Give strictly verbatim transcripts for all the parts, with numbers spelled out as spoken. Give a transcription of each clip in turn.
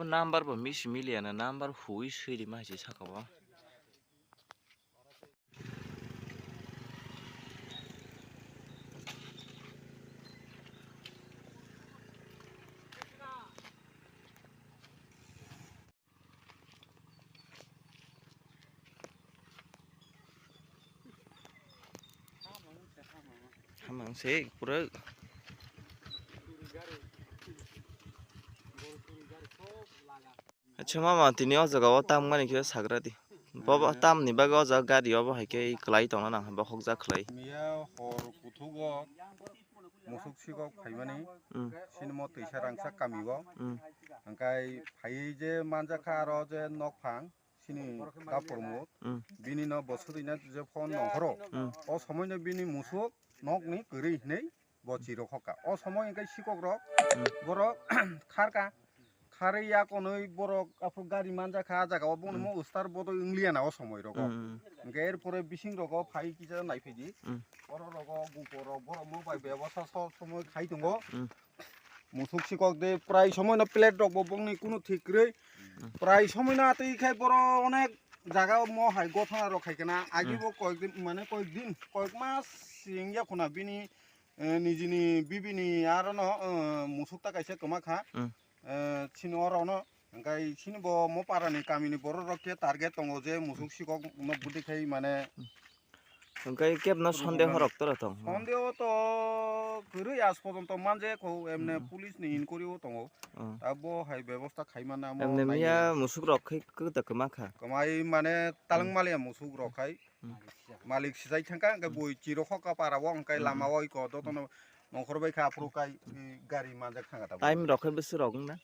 Number bo misi miliya na, number hui swi rima hai se saka o. Hamang se pura. Acha mama, tini o jaga o tam mani khe sagra di. Bobo tam ni bagwi o jaga gari obo hai khe kwlai tongna nang, bokhok jak khlai. Miya hor kuthugo musuk sikok phaimani. Hmm. Sinimo twisa rangchak kami o. Hmm. Hingkai phaiwi je manjakha aro je nokphang sini dapor mut. Hmm. Bini no boswtwi na je phone nongkhoro. Hmm. O somoi no bini musuk nokni kwrwi hinwi bo chirok hoka. O somoi hingkai sikok rok Hmm. borok kharka. Kharwi ya konwi borok aphuru gari manjakha, ah jaga o bono Hmm. mo ustar bodoi wngliya na o somoi rogo. Hmm. Hingke er pore bising rogo phai kisa naiphai di. Hmm. Oro rogo gupo rok borok mo bai bebosta so somoi khai tongo. Hmm. Musuk sikok de prai somoi no plate rok bo bongni kunu thik kwrwi. Hmm. Prai somoi no atwi khai boro onek jaga o mo hai gothana rok khai kana. Agi Hmm. bo koyek din, mane koyek din, koyek mas sing ya khuna bini, eh, nijini bibini aro no, eh, musuk ta kaisa kwma kha. Hmm. Eh, chini oro no, hingkai chini bo mo para ni kami ni borok rok khe target tongo je musuk sikok no budi khai mane. Hingkai keb no Abo sondeho rok tora tong. Sondeho to kwrwi aaj porjonto manje kho, emne Hmm. police ni inquiry o tongo. Hmm. Abo hai bebosta khai mana mo Emne nai miya ni. Musuk rok khai kwta kwma kha. Kwmai mane talang Hmm. maliya musuk rok khai. Hmm. Malik sijai thangka, hingke Hmm. bui chiro hoka para o, hingke Hmm. lama o iko dotono nongkhor bai kha, aphuru kai, i, gari manjak thangka tabuk. Time rok khe bwswk rok wngna?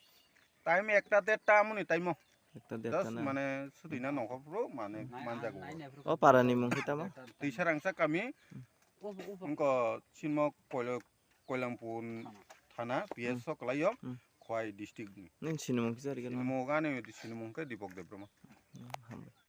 Time ekta derta amoni time o. Ekta derta Just na? Mane sudina nongkhor phuru mane Hmm. manjago. O para ni mung khe tamo? Twisarangsa kami. Hmm. Wngko sinmo Koilo-, Koilampur thana, P S Hmm. o kwlaio, Hmm. Khowai district ni. Nini sinimung kisa rikhe no? Sinimung ani sinimung khe Dipok Debbarma. Hmm, hambai.